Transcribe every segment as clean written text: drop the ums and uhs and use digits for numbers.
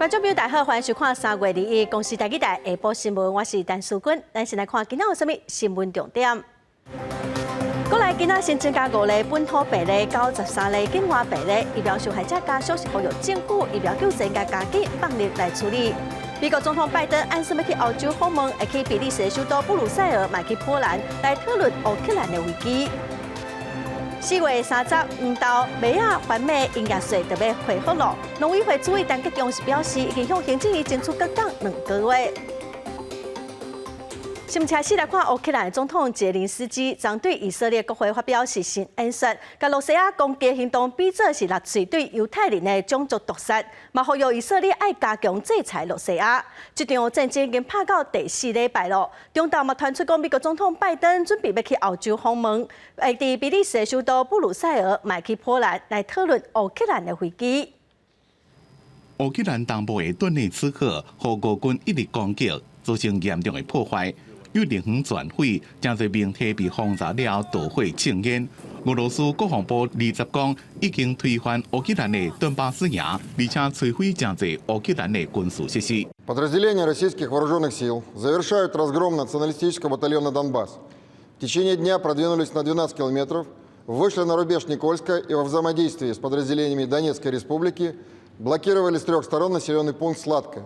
觀眾朋友大家好，歡迎收看3月21公視台語台下晡新聞，我是陳淑君。咱先來看今仔有啥物新聞重點。國內今仔新增加五例本土病例，93例境外病例，疫苗受害者家屬是呼籲政府疫苗救濟應該加緊放力來處理。美國總統拜登按說欲去歐洲訪問，會去比利時首都布魯塞爾，嘛去波蘭來討論烏克蘭的危機。4月30，黃豆、麥仔、番麥營業稅就欲恢復囉。農委會主委陳吉仲是表示，已經向行政院爭取閣降2個月。新聞車來看，烏克蘭總統澤連斯基昨對以色列國會發表視訊演說，共羅西亞攻擊行動比做是納粹對猶太人的種族屠殺，嘛呼籲以色列愛加強制裁羅西亞。這場戰爭已經拍到第四禮拜囉。中晝嘛傳出講，美國總統拜登準備欲去歐洲訪問，會佇比利時首都布魯塞爾，嘛去波蘭來討論烏克蘭的危機。烏克蘭東部的頓涅茨克，予俄軍一直攻擊，造成嚴重的破壞。幼兒園全毀，誠濟民宅被轟炸了後導火青煙。俄羅斯國防部20講已經推翻烏克蘭的頓巴斯營，而且摧毀誠濟烏克蘭的軍事設施。 Подразделения российских вооруженных сил завершают разгром националистического батальона «Донбасс». В течение дня продвинулись на 12 километров, вышли на рубеж Никольское и во взаимодействии с подразделениями Донецкой республики блокировали с трех сторон населенный пункт Сладкое.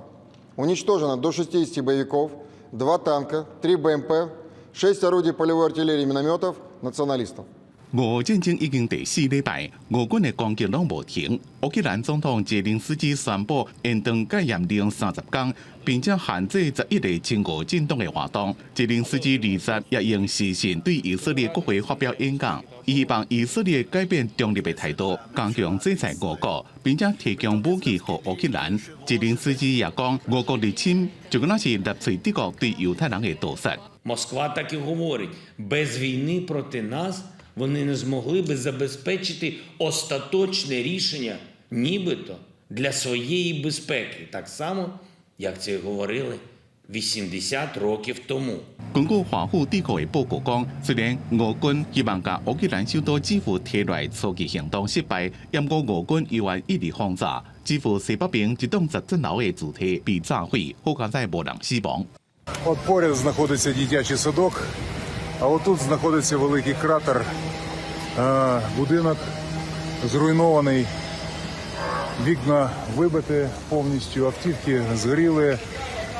Уничтожено до 60 боевиков, два танка, три БМП, шесть орудий полевой артиллерии и минометов националистов. 俄烏戰爭已經第四禮拜，俄軍的攻擊攏無停。烏克蘭總統澤連斯基宣布延長戒嚴令30工，並且限制11個親俄政黨的活動。澤連斯基20也用視訊對以色列國會發表演講，伊希望以色列改變中立的態度，加強制裁俄國，並且提供武器予烏克蘭。澤連斯基也講，俄國入侵就敢若是納粹德國對猶太人的屠殺。 Москва так і говорить, без війни проти нас вони не змогли би забезпечити остаточне рішення, нібито для своєї безпеки, так само, як це і говорили 80 років тому. 根據華府智庫的報告講，雖然俄軍希望共烏克蘭首都基輔提落初期行動失敗，毋過俄軍猶原一直轟炸，基輔西北邊一棟10層樓的住宅被炸毀，好佳哉無人死亡。 От поряд знаходиться дитячий садок, а отут знаходиться великий кратер. Будинок зруйнований, вікна вибиті повністю, автівки згоріли.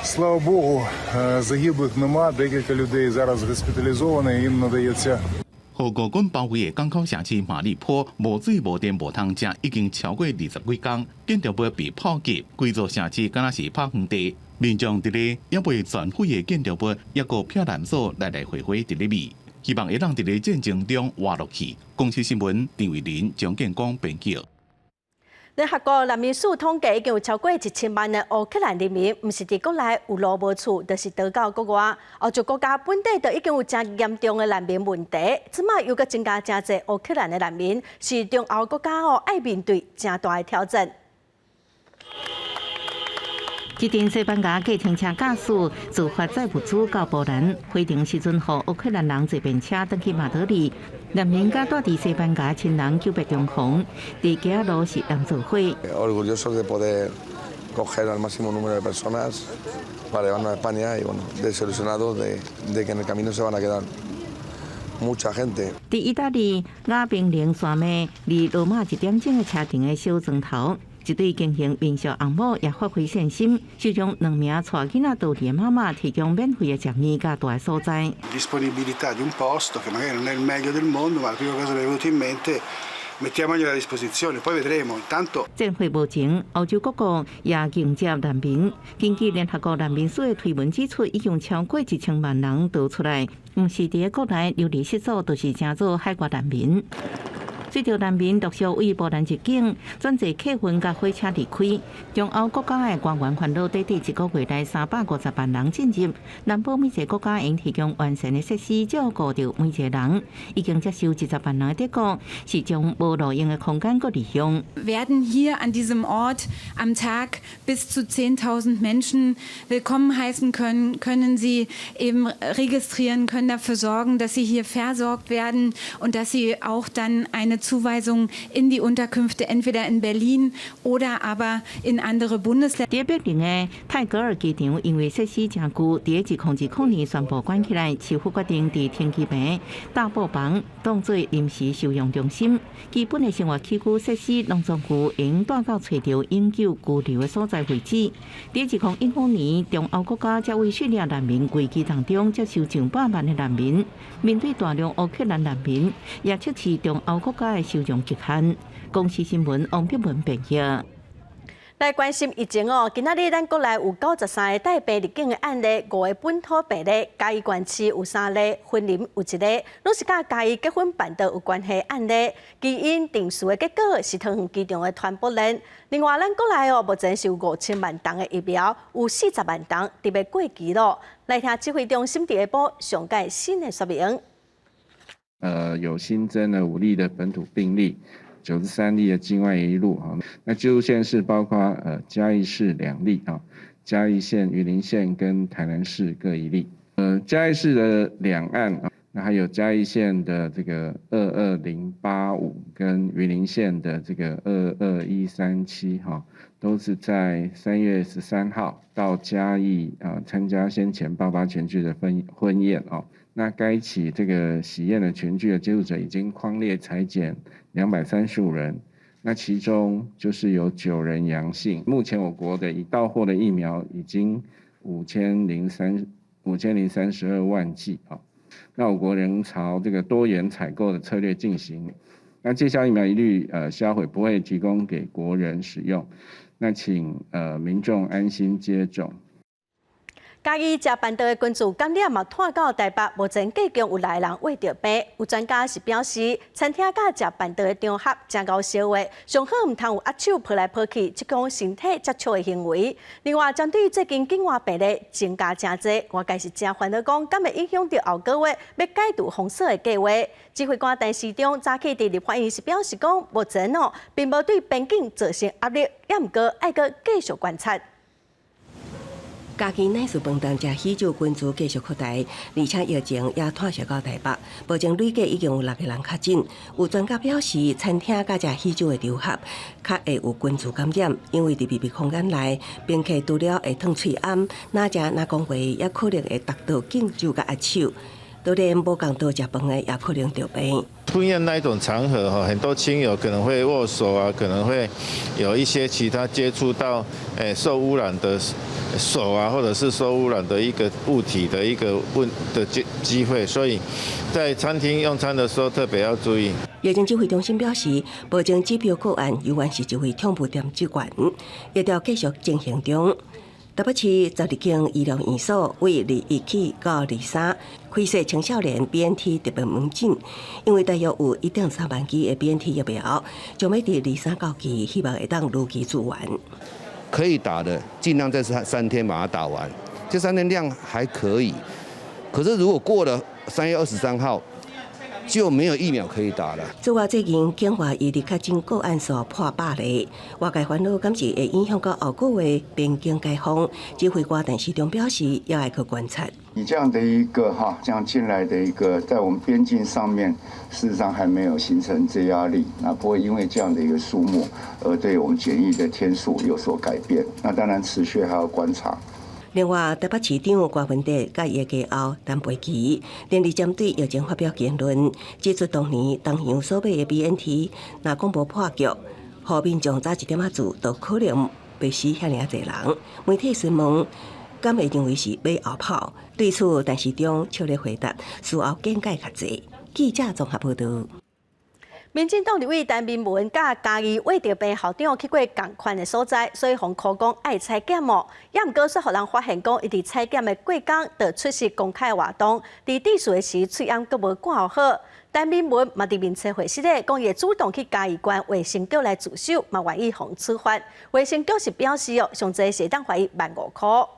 Слава Богу, загиблих нема. Декілька людей зараз госпіталізовані, їм надається 予俄軍包圍的港口城市馬里波，無水無電無通食，已經超過20幾工，建築物被炮擊，規座城市敢若是拍園地。民眾佇咧猶未全毀的建築物，抑閣避難所來來回回佇咧覓，希望會當佇咧戰爭中活落去。公視新聞陳慧琳、張建光編輯。聯合國難民署統計，已經有超過1000萬的烏克蘭人民，毋是佇國內有路無厝，就是逃到國外。歐洲國家本底就已經有誠嚴重的難民問題，這馬又閣增加誠濟烏克蘭的難民，是中歐國家哦愛面對誠大的挑戰。這陣西班牙計程車駕駛自發載物資到波蘭，回程時陣予烏克蘭人坐便車轉去馬德里。難民佮蹛佇西班牙親人久別重逢，佇街仔路是人做伙。 Orgullosos de poder coger al máximo número de personas para llevarnos a España y, bueno, desilusionados de que en el camino se van a quedar mucha gente。佇意大利亞平寧山脈離羅馬一點鐘的車程的小莊頭，一對經營民宿翁某也發揮善心，收容兩名帶囡仔逃離的媽媽，提供免費的食物佮蹛的所在。 Disponibilità di un posto che magari non è il meglio del mondo, ma la prima cosa che mi è venuta in mente, mettiamogliela a disposizione, poi vedremo. Intanto 戰火無情，歐洲各國也迎接難民。根據聯合國難民署的推文指出，已經超過1000萬人逃出來，毋是佇國內流離失所，就是成做海外難民。隨著難民陸續對波蘭入境，轉坐客運佮火車離開。中歐國家的官員煩惱，短短一個月內350萬人進入，難保每一個國家應提供完善的設施照顧著每一個人。已經接受20萬人的德國，是將無路用的空間閣利用。 Werden hier an diesem Ort am Tag bis zu 10.000 Menschen willkommen heißen können, können sie eben registrieren, können dafür sorgen, dass sie hier versorgt werden und dass sie auch dann eine eine Zuweisung in die Unterkünfte entweder in Berlin oder aber in andere Bundesländer。佇柏林的泰格爾機場因為設施誠舊，佇2020年宣布關起來，市府決定佇停機坪大布房當做臨時收容中心，基本的生活起居設施攏總有，會帶到揣著永久居留的所在為止。佇2015年，中歐國家才為敘利亞難民危機當中接受上百萬的難民，面對大量烏克蘭難民，也測試中歐國家的收容極限。公視新聞王碧文編譯。來關心疫情哦，今仔日咱國內有93個帶病入境的案例，五个本土病例，嘉義縣市有三例，雲林有一个，攏是佮嘉義結婚辦桌有關係的案例。基因定序的結果是桃園機場的傳播鏈。另外，咱國內哦，目前是有5000萬筒的疫苗，有40萬筒佇欲過期囉。來聽指揮中心佇下晡上蓋新的說明。有新增了5例的本土病例。93例的境外移入啊，那記錄縣市包括嘉義市2例啊，嘉義縣、雲林縣跟台南市各一例。嘉義市的2案啊，那還有嘉義縣的這個22085跟雲林縣的這個22137哈，都是在3月13號到嘉義啊參加先前八八全聚的婚宴哦。那該起這個喜宴的群聚的接觸者已經匡列採檢235人，那其中就是有9人陽性。目前我國的已到貨的疫苗已經5032萬劑啊。那我國仍朝這個多元採購的策略進行。那滯銷疫苗一律銷毀，不會提供給國人使用。那請民眾安心接種。嘉義食辦桌的群聚感染嘛，湠到台北，目前計共有六个人秽著病。有專家是表示，餐廳佮食辦桌的場合誠𠢕相話，上好毋通有握手抱來抱去，這種身體接觸的行為。另外，針對最近境外病例增加誠濟，外界是誠煩惱講，敢會影響著後個月欲解除封鎖的計劃。指揮官陳時中早起佇立法院是表示講，目前哦並無對邊境造成壓力，也毋過愛閣繼續觀察。嘉義奶事飯店食喜酒群聚繼續擴大，而且疫情也湠入到台北。目前累計已經有六個人確診。有專家表示，餐廳佮食喜酒的場合，較會有群聚感染，因為佇密閉空間內，賓客除了會搪喙罨，若食若講話，也可能會觸到敬酒佮握手。當然，無仝桌食飯的也可能著病。婚宴那一種場合，哈，很多親友可能會握手啊，可能會有一些其他接觸到，受污染的手啊，或者是受污染的一個物體的一個問的機會，所以在餐廳用餐的時候特別要注意。疫情指揮中心表示，目前指標個案猶原是一位寵物店職員，疫調繼續進行中。台北市12間醫療院所為21起到23開設青少年 BNT 特別門診，因為大約有1.3萬劑的 BNT 疫苗，將欲佇23到期，希望會當如期支援。可以打的，盡量在三天把它打完，這三天量還可以。可是如果過了3月23號，就沒有疫苗可以打了。此外，最近境外移入確診個案數破百例，外界煩惱敢是會影響到後個月邊境解封？指揮官陳時中表示，也愛去觀察。你這樣的一個哈，這樣進來的一個，在我們邊境上面，事實上還沒有形成這壓力，那不會因為這樣的一個數目而對我們檢疫的天數有所改變。那當然持續還要觀察。另外，台北市長柯文哲佮伊的家後陳佩琪，連日針對疫情發表言論，指出當年東洋所買的 BNT，若講無破局，予民眾早一點仔注，就可能袂死遐爾濟人。媒體詢問，敢會認為是馬後炮？對此，陳時中笑咧回答，事後見解較濟。記者綜合報導。民進黨立委陳明文佮嘉義衛著病校長去過仝款的所在，所以予箍講愛採檢哦。也毋過，煞予人發現講，伊佇採檢的過工，就出席公開活動，佇致辭的時，喙罨閣無掛好。陳明文嘛佇面冊回釋咧，講伊會主動去嘉義縣衛生局來自首，嘛願意予處罰。衛生局是表示哦，上濟是會當罰伊1萬5箍。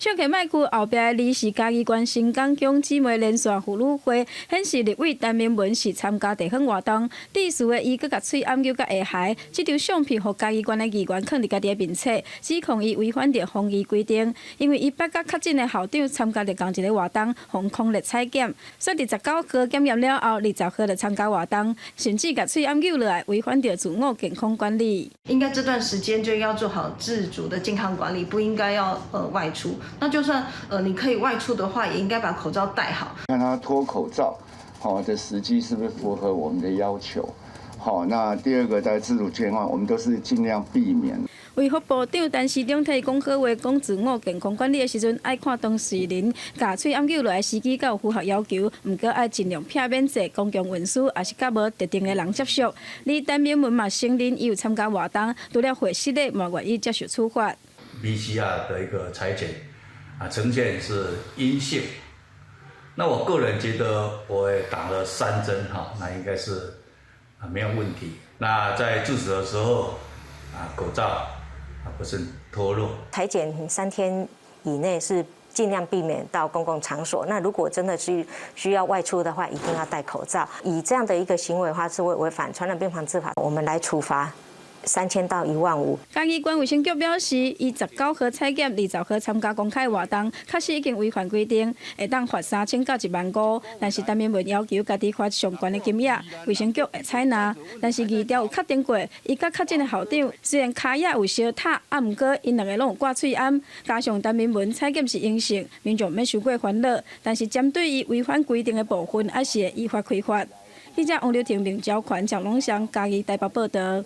唱客麥區後壁的字是嘉義縣新港鄉姊妹連線婦女會，顯示立委陳明文是參加地方活動，致辭的伊閣共喙罨搝佮下頦，這張相片予嘉義縣的議員囥佇家己的面冊，指控伊違反著防疫規定，因為伊捌佮確診的校長參加著仝一个活動，予匡列採檢，所以29號檢驗了後，20號就參加活動，甚至共喙罨搝落來，違反著自我健康管理。應該這段時間就要做好自主的健康管理，不應該要外出。那就算你可以外出的話，也應該把口罩戴好。看他脫口罩，好的時機是不是符合我們的要求？好，那第二個在自主健康，我們都是盡量避免。衛福部長陳時中替講好話，講自我健康管理的時陣，愛看當事人共喙罨搝落來時機敢有符合要求，毋過愛盡量避免坐公共運輸，抑是佮無特定的人接觸。而陳明文嘛承認，伊有參加活動，除了會失禮，嘛願意接受處罰。 PCR 的一個採檢啊，呈現是陰性。那我個人覺得，我也打了三針哈，那應該是啊沒有問題。那在致辭的時候啊，口罩啊不慎脫落。採檢3天以內是盡量避免到公共場所。那如果真的是需要外出的話，一定要戴口罩。以這樣的一個行為的話，是會違反傳染病防治法，我們來處罰3000到1萬5。嘉義縣衛生局表示，伊19號採檢，20號參加公開活動，確實已經違反規定，會當罰3000到1萬5。但是陳明文要求家己罰上懸的金額，衛生局會採納。但是疫調有確定過，伊佮確診的校長雖然跤仔有相踏，啊，毋過𪜶兩个攏有掛喙罨，加上陳明文採檢是陰性，民眾免傷過煩惱。但是針對伊違反規定的部分，還是會依法開罰。記者王劉婷、明昭權、張龍祥嘉義台北報道。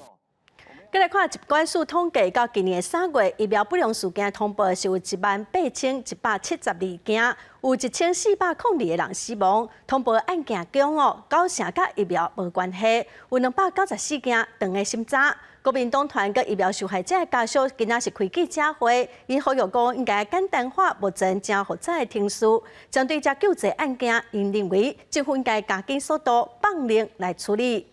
閣來看疾管署統計，到今年3月，疫苗不良事件通報是有18,172件，有1402個人死亡。通報案件中哦，九成佮疫苗無關係，有294件斷的審查。國民黨團佮疫苗受害者的家屬今仔是開記者會，𪜶呼籲講應該簡單化目前誠複雜的程序，針對這救濟案件，𪜶認為政府應該加緊速度放令來處理。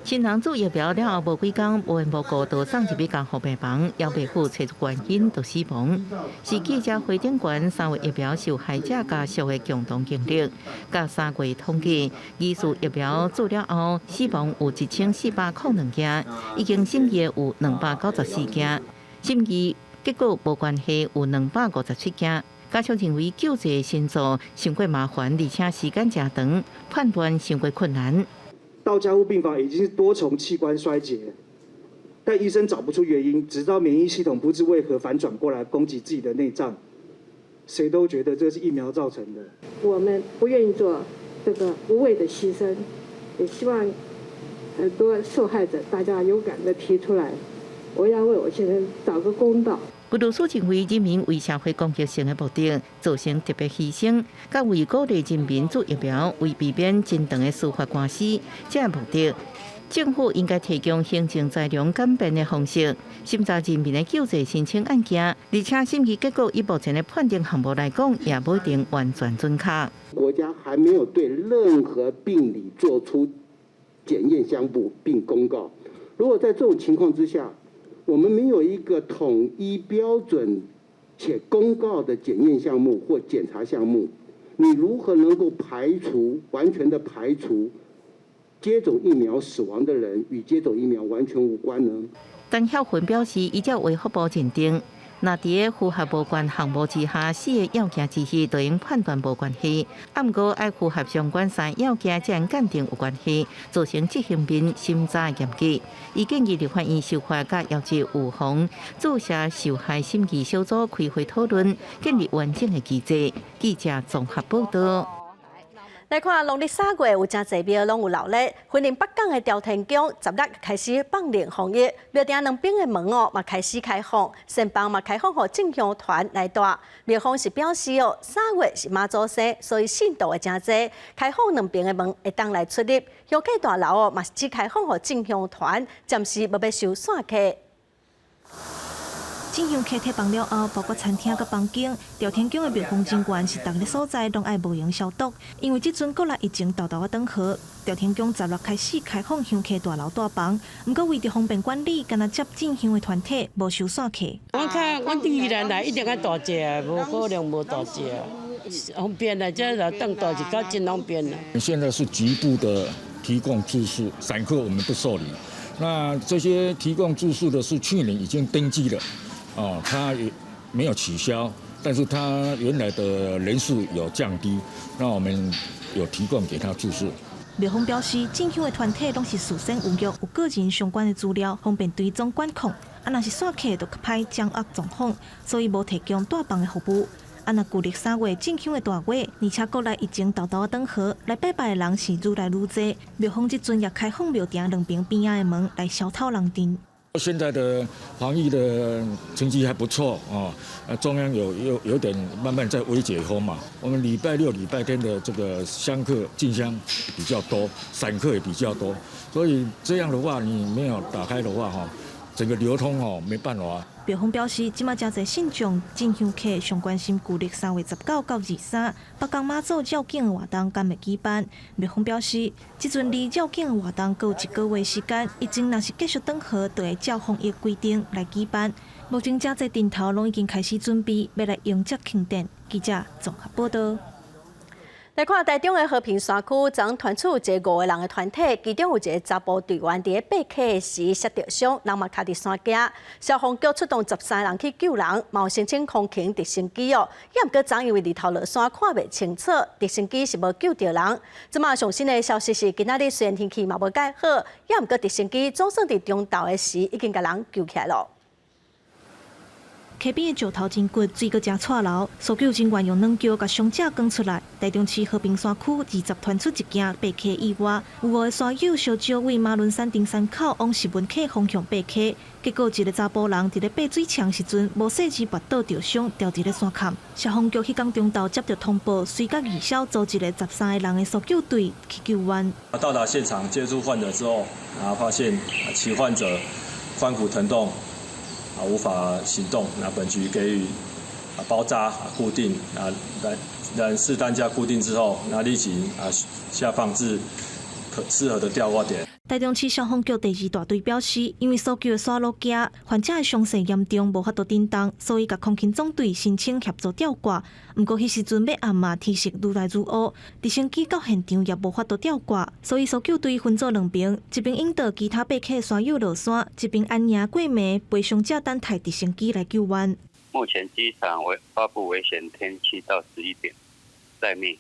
親人注疫苗了後無幾工，無緣無故就送入去加護病房，猶袂赴揣出原因就死亡。是記者會頂懸三位疫苗受害者家屬的共同經歷。佮3月統計，疑似疫苗注了後死亡有1402件，已經審議有294件，審議結果無關係有257件。家屬認為救濟申訴傷過麻煩，而且時間誠長，判斷傷過困難。到加護病房已經是多重器官衰竭，但醫生找不出原因，直到免疫系統不知為何反轉過來攻擊自己的內臟，誰都覺得這是疫苗造成的。我們不願意做這個無謂的犧牲，也希望很多受害者大家勇敢的提出來，我要為我先生找個公道。有律師認為，人民為社會公益性的目的造成特別犧牲，佮為鼓勵人民注疫苗，為避免真長的司法官司，這個目的，政府應該提供行政裁量簡便的方式審查人民的救濟申請案件，而且審議結果以目前的判定項目來講，也無一定完全準確。國家還沒有對任何病理做出檢驗項目並公告。如果在這種情況之下，我們沒有一個統一標準且公告的檢驗項目或檢查項目，你如何能夠排除完全的排除接種疫苗死亡的人與接種疫苗完全無關呢？陳曉芬表示，依照衛福部認定，若佇个符合無關項目之下，四个要件之一，就應判斷無關係。啊，毋過愛符合相關三要件，才能鑑定有關係，造成執行面審查嚴格。伊建議立法院修法，佮要求預防注射受害審議小組開會討論，建立完整的機制。記者綜合報道。來看農曆3月有誠濟廟攏有鬧熱，雲林北港的朝天宮10日開始放靈防疫，廟埕兩邊的門哦嘛開始開放，仙房嘛開放予進香團來蹛。廟方是表示哦，三月是媽祖生，所以信徒會誠濟，開放兩邊的門會當來出入。香客大樓哦嘛是只開放予進香團，暫時無欲收散客。進香客退房了後，包括餐廳佮房間，朝天宮的廟方人員是逐个所在攏愛無閒消毒，因為這陣國內疫情沓沓仔轉好，朝天宮十六開始開放香客大樓帶房，毋過為著方便管理，干焦接進香的團體無收散客。我看阮宜蘭來一定愛大隻，無可能無大隻。方便啦，這就當大一較真方便啦。現在是局部的提供住宿，散客我們不受理。那這些提供住宿的是去年已經登記了，哦，他也沒有取消，但是他原來的人數有降低，那我們有提供給他住宿。廟方表示，進香的團體攏是事先有約，有個人相關的資料，方便追蹤管控。啊，若是散客就較歹掌握狀況，所以無提供帶房的服務。啊，若舊曆3月進香的大月，而且國內疫情沓沓仔轉好，來拜拜的人是愈來愈濟。廟方這陣也開放廟埕兩邊邊仔的門來消透人陣。現在的防疫的成績還不錯啊，中央有點慢慢在微解封嘛。我們禮拜六、禮拜天的這個香客進香比較多，散客也比較多，所以這樣的話，你沒有打開的話，哈，整個流通哦沒辦法。廟方表示，這馬誠濟信眾進香客上關心舊曆3月19到23，北港媽祖繞境的活動敢會舉辦。廟方表示，這陣離繞境的活動閣有一個月時間，疫情若是繼續轉好，就會照防疫規定來舉辦。目前誠濟陣頭攏已經開始準備，欲來迎接慶典。記者綜合報道。來看台中的和平山區，昨傳出有一個五個人的團體，其中有一個查埔隊員佇咧爬溪時摔著傷，人嘛跤佇山崎。消防局出動13人去救人，嘛有申請空勤直升機哦。也毋過昨因為日頭落山看袂清楚，直升機是無救著人。這馬上新的消息是，今仔日雖然天氣嘛無蓋好，也毋過直升機總算佇中晝的時已經共人救起來囉。溪邊的石頭真骨，水閣誠掣流，搜救人員用軟橋共傷者扛出來。台中市和平山區20傳出一件爬溪意外，有五个山友相招對馬崙山登山口往十文溪方向爬溪，結果一个查埔人佇咧爬水牆時陣無細緻跋倒著傷，掉佇咧山坎。消防局彼工中晝接著通報，隨佮二小組一个13个人的搜救隊去救援。到達現場接觸患者之後，然後發現其患者髖骨疼痛。啊，無法行動。那本局給予包紮固定，啊，來適當加固定之後，那立即下放至可適合的吊掛點。台中市消防局第二大隊表示，因為搜救的山路崎，患者的傷勢嚴重，無法度振動，所以共空勤總隊申請協助吊掛。毋過彼時陣欲暗嘛，天色愈來愈烏，直升機到現場也無法度吊掛，所以搜救隊分做兩邊，一邊引導其他爬溪山友落山，一邊安營過暝陪傷者等待直升機來救援。目前機場為發布危險天氣到11點待命，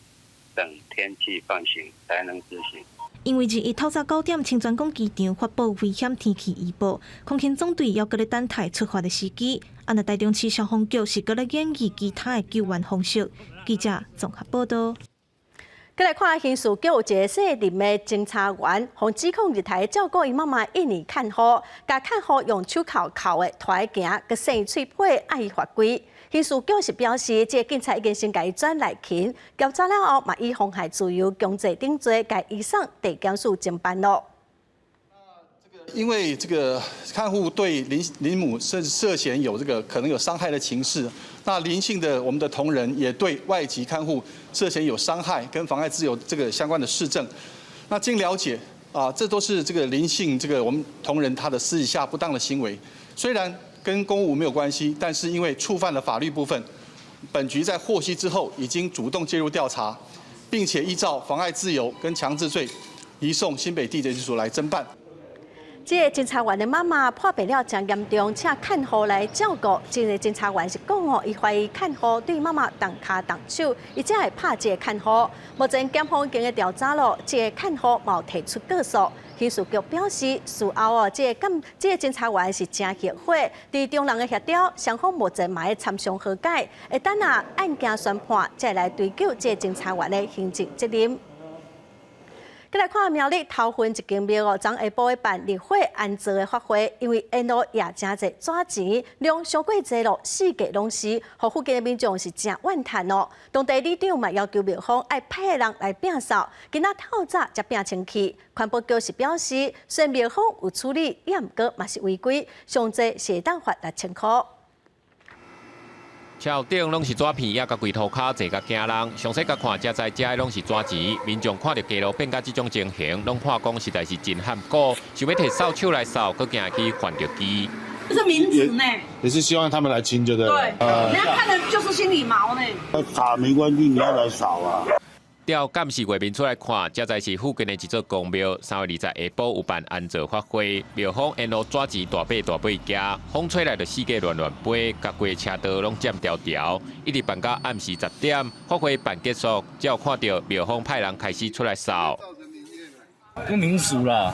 等天氣放晴才能執行。因為日透早9點，清泉崗機場發布危險天氣預報，空勤總隊猶閣咧等待出發的時機。啊，若台中市消防局是閣咧研議其他的救援方式。記者綜合報道。閣來看刑事局有一个姓林的偵查員，予指控日台照顧伊媽媽一年看護，共看護用手銬銬的拖伊行，閣搧伊喙皮，愛伊罰跪。刑事局是表示，這个警察已經先共伊轉內勤，調查了後，嘛以妨害自由、強制等罪，共移送地檢署偵辦囉。因為這個看護對林林母涉嫌有這個可能有傷害的情事，那林姓的我們的同仁也對外籍看護涉嫌有傷害跟妨礙自由這個相關的事證。那經了解啊，這都是這個林姓這個我們同仁他的私底下不當的行為，雖然跟公務沒有關係，但是因為觸犯了法律部分，本局在獲悉之後已經主動介入調查，並且依照妨礙自由跟強制罪移送新北地檢署來偵辦。這个偵查員的媽媽破病了誠嚴重，請看護來照顧。這个偵查員是講哦，伊懷疑看護對媽媽動跤動手，伊才會拍這个看護。目前檢方已經調查咯，這个看護嘛有提出告訴。刑事局表示，事後哦，這个檢這个偵查員是誠後悔，佇眾人的協調，雙方目前嘛會參詳和解，會等下案件宣判，再來追究這个偵查員的行政責任。閣來看苗栗頭份一間廟哦，昨下晡辦立火安祖的法會，因為沿路掖誠濟紙錢，量傷過濟咯，四界攏是，予附近的民眾是誠怨嘆哦。當地里長嘛要求廟方愛派人來摒掃，今仔透早才摒清去。環保局是表示，雖然廟方有處理，也毋過嘛是違規，上濟是會當罰6000箍。車後頂攏是紙片，也共規塗跤濟甲驚人。詳細共看，才知遮攏是紙錢。民眾看著街路變甲這種情形，攏喊講實在是真罕古，想欲提掃帚來掃，閣驚去犯著忌。這是冥紙呢，也是希望他們來清，就對。對，人家看的就是心裡毛呢。掃沒關係，你要來掃啊。調監視畫面出來看，這才是附近的一座公廟。3月20下晡有辦安坐法會，廟方沿路紙錢大塊大塊寄，風吹來就四界亂亂飛，共規車道攏佔牢牢。一直辦到暗時10點，法會辦結束，才有看著廟方派人開始出來掃。跟民俗啦，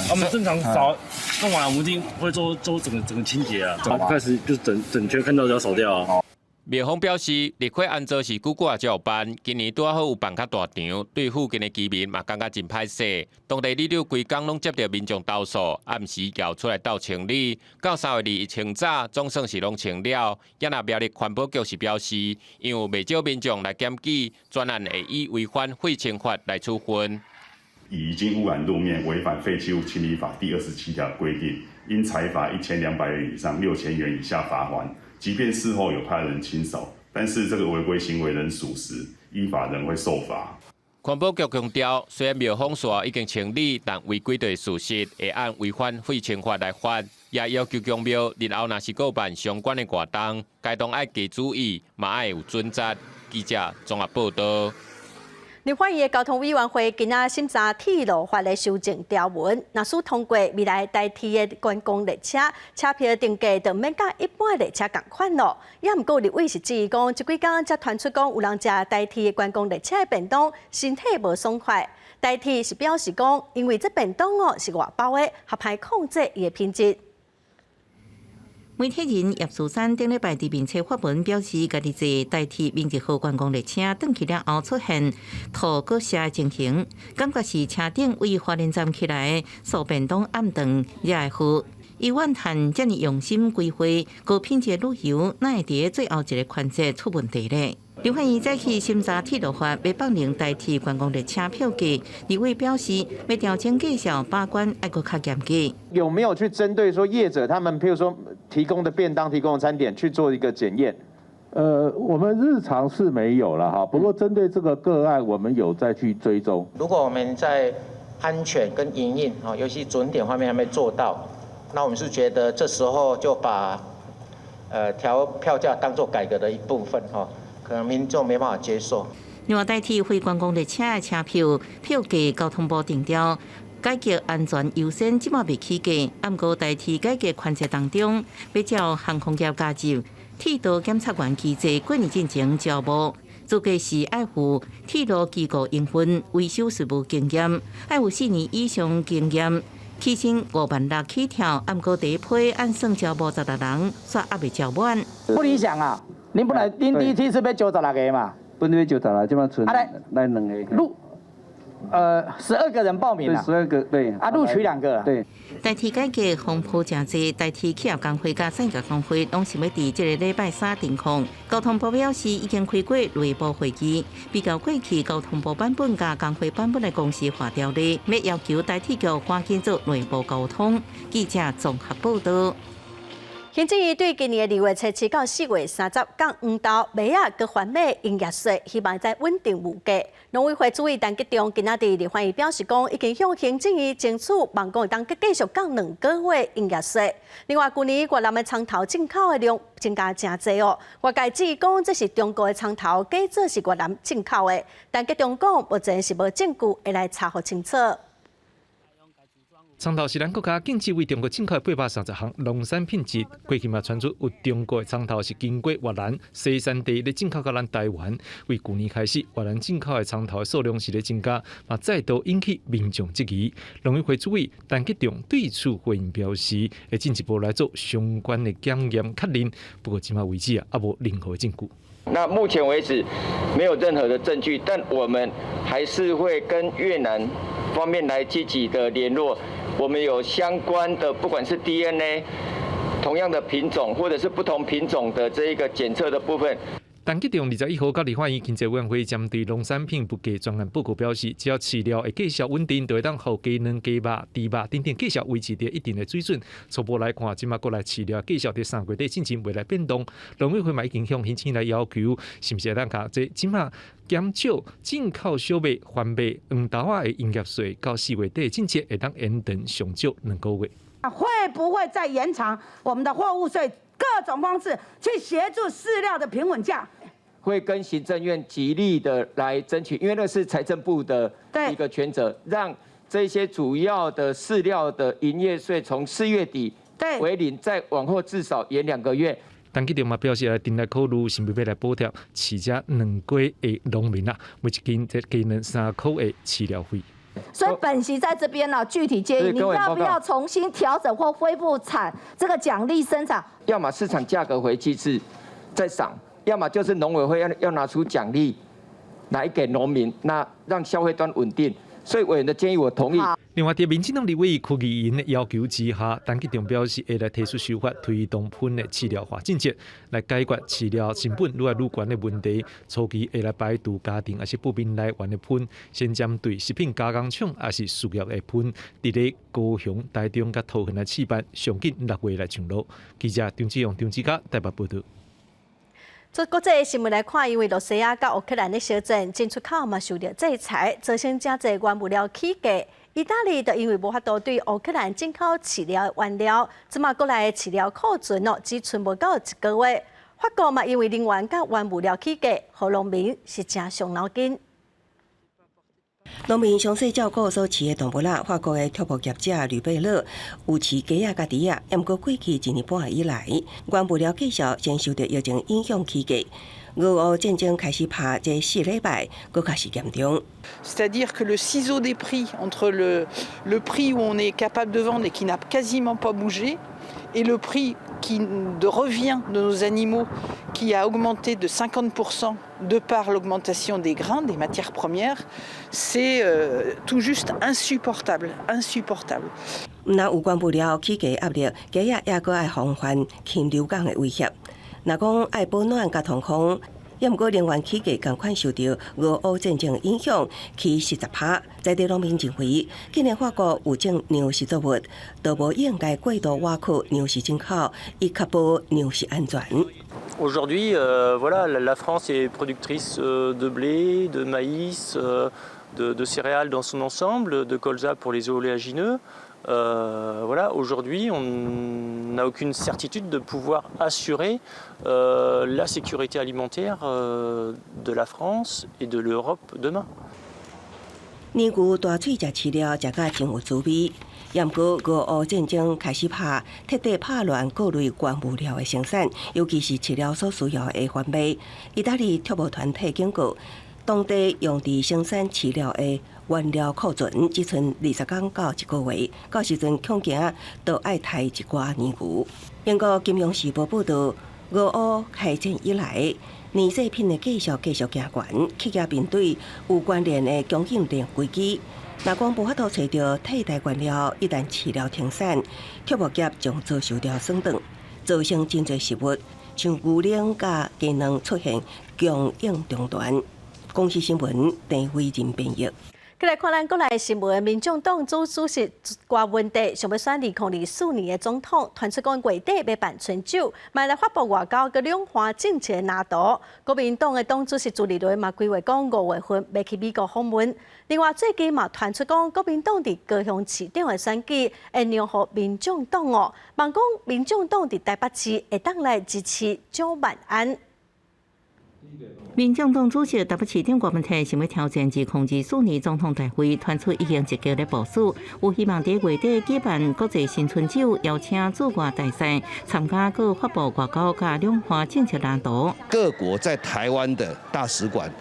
我們正常掃弄完，我們一定會做做整個整個清潔啊，開始就整整圈看到就要掃掉啊。廟方表示，立塊安坐是久久也才有辦，今年拄好有辦較大場，對附近的居民嘛感覺真歹勢。當地里長規工攏接著民眾投訴，暗時𠢕出來鬥清理，到3月21清早總算是攏清了。也若苗栗環保局是表示，因為袂少民眾來檢舉，專案會以違反廢清法來處分。已經污染路面，違反廢棄物清理法第27條規定，應裁罰1200元以上6000元以下罰鍰。即便事後有派人清掃，但是這個違規行為仍屬實，依法仍會受罰。環保局強調，雖然廟方說已經清理，但違規的事實會按違反廢清法來罰，也要求宮廟日後若是閣辦相關的活動，該當愛加注意，嘛愛有準則。記者綜合報道。立法院的交通委員會今仔審查鐵路法的修正條文，若使通過，未來台鐵的觀光列車車票定價就免佮一般列車仝款囉。也毋過立委是質疑講，這幾工才傳出講有人食台鐵的觀光列車的便當，身體無爽快。台鐵是表示講，因為這便當哦是外包的，較歹控制伊的品質。媒體人葉樹山頂禮拜佇面冊發文表示，家己坐台鐵明治號觀光列車轉去了後出現吐閣瀉的情形，感覺是車頂位花蓮站起來的素便當暗頓惹的禍。伊怨嘆遮爾用心規劃高品質旅遊，哪會佇最後一個環節出問題咧？立法院早起審查鐵路法，欲放寬台鐵觀光列車票價。立委表示，欲調整價數把關愛閣較嚴格。有沒有去針對說業者他們，譬如說提供的便當、提供的餐點去做一個檢驗？我們日常是沒有了哈，不過針對這個個案，我們有再去追蹤。如果我們在安全跟營運啊，尤其準點方面還沒做到，那我們是覺得這時候就把調票價當做改革的一部分哈。可能民眾沒辦法接受。另外，台鐵非觀光列車的車票票價，交通部定調，改革安全優先，這馬未起價。毋過台鐵改革環節當中，欲照航空業加入鐵道檢測員機制，過年進前招募，資格是愛有鐵路機構營運維修事務經驗，愛有4年以上經驗，起薪5萬6起跳。毋過第一批按算招募16人，煞猶未招滿。不理想啊！恁本來恁第一梯次欲招16個嘛？本來欲招十六，這擺賰來兩個。錄，12個人報名啦。 12個，對。啊，錄取兩個。對。台鐵改革風波誠濟，台鐵企業工會佮產業工會攏想欲佇這个禮拜三定案。交通部表示已經開過內部會議，比較過去交通部版本佮工會版本的公司化條例，欲要求台鐵局趕緊做內部溝通。記者綜合報道。行政院對今年的2月初7到4月30降黃豆、麥仔佮番麥營業稅，希望會穩定物價。農委會主委陳吉仲今仔佇立法院表示講，已經向行政院爭取，望講會當閣繼續降兩個月營業稅。另外，舊年越南的蔥頭進口的量增加誠濟哦。外界質疑講，這是中國的蔥頭，假做是越南進口的。陳吉仲講，目前是無證據會來查予清楚。蔥頭是咱國家禁止對中國進口830項農產品之一，過去嘛傳出有中國的蔥頭是經過越南西山地咧進口到咱台灣。為舊年開始，越南進口的蔥頭的數量是咧增加，嘛再度引起民眾質疑。農委會主委陳吉仲對此回應表示，會進一步來做相關的檢驗確認。不過，這馬為止啊，猶無任何證據。那目前為止沒有任何的證據，但我們還是會跟越南方面來積極的聯絡。我們有相關的，不管是 DNA 同樣的品種，或者是不同品種的這一個檢測的部分。陳吉仲21號佮立法院經濟委員會針對農產品物價專案報告表示，只要飼料的價數穩定，就會當予雞卵、雞肉、豬肉等等價數維持佇一定的水準。初步來看，這馬國內飼料價數佇3月底進前袂來變動。農委會嘛已經向行政院來要求，是毋是會當共這這馬減少進口小麥、番麥、黃豆仔的營業稅，到4月底政策會當延長上少2個月。會不會再延長我們的貨物稅？各種方式去協助飼料的平穩價？會跟行政院極力的來爭取，因為那是財政部的一個權責，讓這些主要的飼料的營業稅從4月底為零，再往後至少延2個月。陳吉仲嘛表示，來定來考慮是毋是欲來補貼飼這兩雞的農民啊，每一斤這雞卵3塊的飼料費。所以本席在這邊呢，具體建議你要不要重新調整或恢復產這個獎勵生產？要麼市場價格回機制再漲。要麼就是農委會要拿出獎勵來給農民，那讓消費端穩定。所以委員的建議我同意。另外，佇民進黨立委柯議員的要求之下，陳吉仲表示會來提出修法，推動糞的飼料化政策，來解決飼料成本愈來愈懸的問題。初期會來排除家庭抑是部分來源的糞，先針對食品加工廠抑是畜業的糞，佇咧高雄、台中佮桃園來試辦，上緊6月來上路。記者張志勇、張志嘉台北報導。做國際新聞來看，因為羅西亞佮烏克蘭的相戰，進出口嘛受著制裁，造成誠濟原物料起價。意大利就因為無法度對烏克蘭進口飼料的原料，這馬國內的飼料庫存哦，只賰無夠一個月。法國嘛因為能源佮原物料起價，予農民是誠傷腦筋。農民詳細照顧所飼的動物啦，法國的畜牧業者呂貝勒有飼雞仔佮豬仔，毋過過去一年半以來，原物料價數先受著疫情影響起價。俄烏戰爭開始拍這4禮拜，閣較是嚴重。 C'est-à-dire que le ciseau des prix entre le prix où on est capable de vendre et qui n'a quasiment pas bougé et le prix qui de revient de nos animaux qui a augmenté de 50% de par l'augmentation des grains, des matières premières, c'est tout juste insupportable, insupportable. 毋但有原物料起價壓力，雞仔也閣愛防範禽流感的威脅。若講愛保暖佮通風，也毋過能源起價仝款受著俄烏戰爭影響，起10%。在地農民認為，既然法國有種糧食作物，就無應該過度倚靠糧食進口，以確保糧食安全。 Aujourd'hui, voilà, la France est productrice de blé, de maïs, de céréales dans son ensemble, de colza pour les oléagineux. Voilà, aujourd'hui, on n'a aucune certitude de pouvoir assurer la sécurité alimentaire de la France et de l'Europe demain. 年牛大喙食飼料，食甲真有滋味。也毋過，俄烏戰爭開始拍，徹底拍亂各類原物料的生產，尤其是飼料所需要的番麥。意大利畜牧團體警告，當地用佇生產飼料的原料庫存只賰20天到一個月，到時陣恐驚都愛刣一寡年牛。英國金融時報報導，俄烏開戰以來，奶製品的價數繼續行懸，企業面對有關聯的供應鏈危機。若講無法度揣著替代原料，一旦飼料停產，畜牧業將遭受著損斷，造成真濟食物，像牛奶佮雞卵出現供應中斷。公視新聞鄭偉仁編譯。過來看咱國內新聞，民眾黨主席柯文哲想欲選2024年的總統，傳出講月底欲辦春酒，嘛來發布外交佮兩岸政策藍圖。國民黨的黨主席朱立倫嘛規劃講5月份欲去美國訪問。另外最近嘛傳出講國民黨佇高雄市長的選舉會讓予民眾黨哦，望講民眾黨佇台北市會當來支持蔣萬安。民眾黨主席台北市長柯文哲想欲挑戰2024年總統大位，傳出已經積極咧部署，有希望佇月底舉辦國際新春酒，邀請駐外大使參加，閣發布外交佮兩岸政策藍圖。各國在台灣的大使館，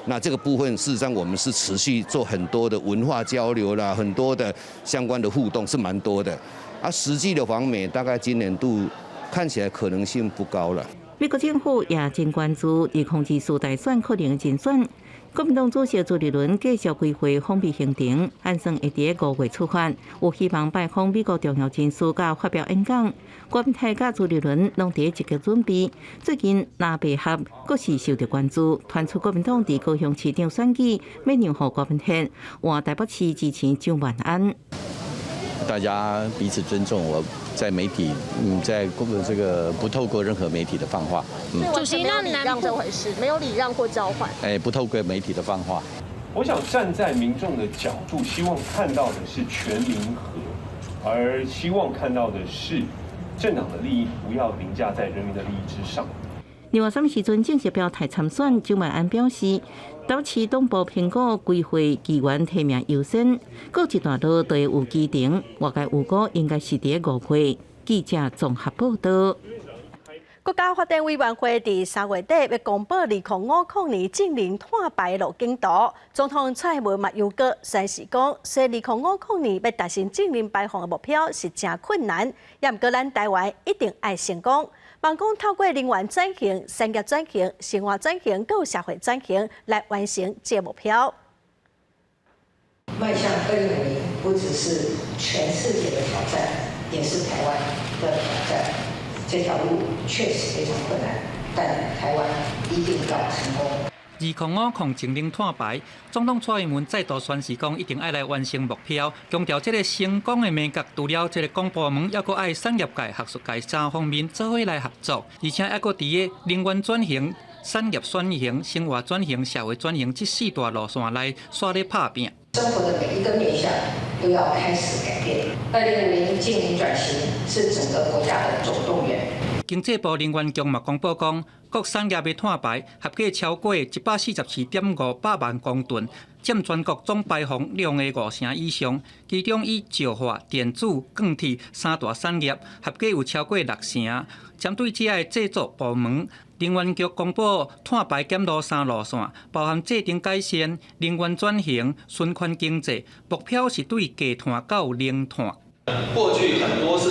那這個部分事實上我們是持續做很多的文化交流啦，很多的相關的互動是蠻多的。啊，實際的訪美大概今年度看起來可能性不高了。美國政府也真關注2024大選可能競選。國民黨主席朱立倫繼續規劃訪美行程，按算會佇5月出發，有希望拜訪美國重要人士佮發表演講。郭台佮朱立倫攏佇積極準備。最近藍白合閣是受著關注，傳出國民黨佇高雄市長選舉欲讓予郭文憲，換台北市支持蔣萬安。大家彼此尊重，我在媒體，在這個不透過任何媒體的放話。主席，那禮讓這回事，沒有禮讓或交換。哎，不透過媒體的放話。我想站在民眾的角度，希望看到的是全民和，而希望看到的是政黨的利益不要凌駕在人民的利益之上。另外，啥物時陣正式表態參選，蔣萬安表示，台市黨部評估規劃議員提名優先，過一段路就會有機程。外界預估應該是佇5月。記者綜合報道。國家發展委員會佇3月底欲公布2050年淨零碳排路徑圖。總統蔡英文嘛又閣宣示講，雖然2050年欲達成淨零排放的目標是誠困難，也毋過咱台灣一定愛成功。望講透過能源轉型、產業轉型、生活轉型、閣有社會轉型來完成這個目標。邁向2050，不只是全世界的挑戰，也是台灣的挑戰。這條路確實非常困難，但台灣一定要成功。 2050淨零碳排，總統蔡英文再度宣示講，一定愛來完成目標，強調這個成功的秘訣，除了這個公部門，猶閣愛產業界、學術界三方面做伙來合作，而且猶閣佇個能源轉型、產業轉型、生活轉型、社會轉型這四大路線來煞咧拍拚。生活的每一個面向都要開始改變。2050淨零轉型是整個國家的總動員。經濟部能源局嘛公布講，各產業的碳排合計超過144.5百萬公噸，佔全國總排放量的5成以上。其中以石化、電子、鋼鐵三大產業合計有超過6成。針對這个製作部門，能源局公布碳排減路三路線，包含制程改善、能源轉型、循環經濟，目標是對低碳到零碳。過去很多是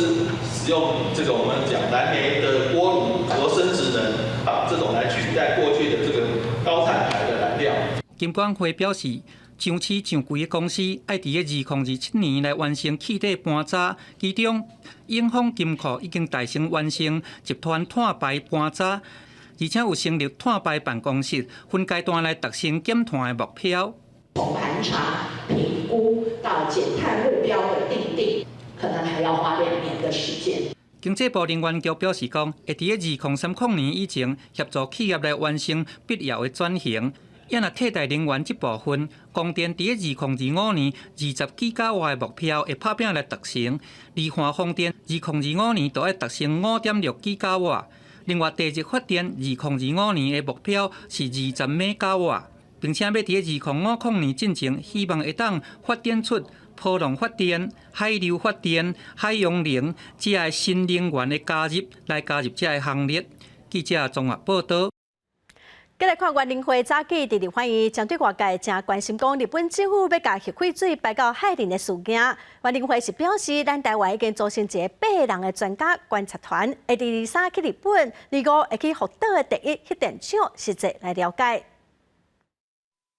使用這個我們講燃煤的鍋爐和生質能，把這種來取代過去的這個高碳排的燃料。金管會表示，上市上櫃的公司愛佇個2027年來完成氣體盤查，其中永豐金庫已經達成完成集團碳排盤查，而且有成立碳排辦公室，分階段來達成減碳的目標。從盤查、評估到減碳目標的訂定，可能還要花2年的時間。經濟部能源局表示講，會佇個2030年以前協助企業來完成必要的轉型。也若替代能源這部分，光電佇個2025年20吉瓦的目標會拍拚來達成；離岸風電2025年就愛達成5.6吉瓦。另外，地熱發電2025年的目標是20兆瓦，並且欲佇個2050年進前，希望會當發展出波浪發電、海流發電、海洋能這个新能源的加入，來加入這个行列。記者綜合報道。繼來看原能會早起佇立法院針對外界誠關心，講日本政府欲共核廢水排到海裡的事件，原能會是表示，咱台灣已經組成一個八人的專家觀察團，會佇23去日本，25會去福島的第一核電廠實際來了解。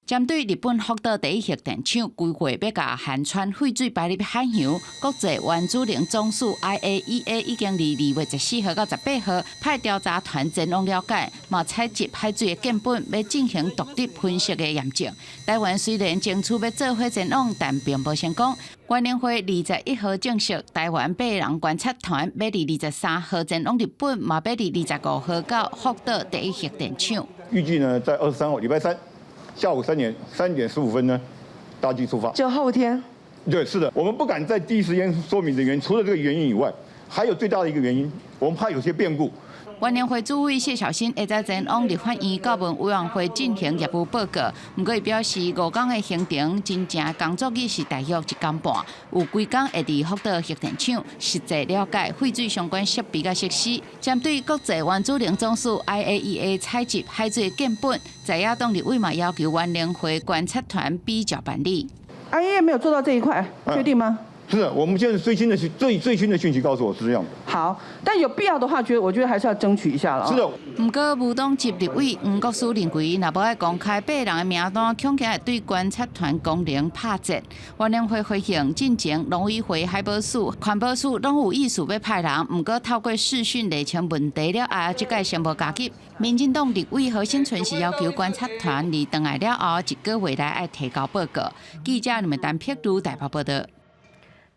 針對日本福島第一核電廠規劃欲共含氚廢水排入海洋，國際原子能總署 IAEA 已經佇2月14號到18號派調查團前往了解，嘛採集海水的樣本，欲進行獨立分析的驗證。台灣雖然爭取欲做伙前往，但並無成功。原能會21號證實，台灣八人觀察團欲佇23號前往日本，嘛欲佇25號到福島第一核電廠。預計呢，在23號禮拜三。下午3點15分呢，搭機出發。就後天。對，是的，我們不敢在第一時間說明的原因，除了這個原因以外，還有最大的一個原因，我們怕有些變故。原能會主委謝巧芯下晝前往立法院顧問委員會進行業務報告，毋過伊表示5工的行程真正工作日是大約一工半，有規工會佇福島核電廠實際了解廢水相關設備佮設施。針對國際原子能總署 IAEA 採集海水樣本，在野黨立委嘛要求原能會觀察團比照辦理。 IAEA 沒有做到這一塊，確定嗎？是，我們現在最新的最最新的訊息告訴我是這樣。好，但有必要的話，我覺得還是要爭取一下了。是的。毋過，無黨籍立委黃國書認為，若無愛公開八人的名單，恐驚會對觀察團功能拍折。原能會回應進前農委會、海保署、環保署攏有意思欲派人，毋過透過視訊釐清問題了後，這屆先無加入。民進黨立委何新存是要求觀察團佇轉來了後，一個月內愛提交報告。記者林丹碧如台北報道。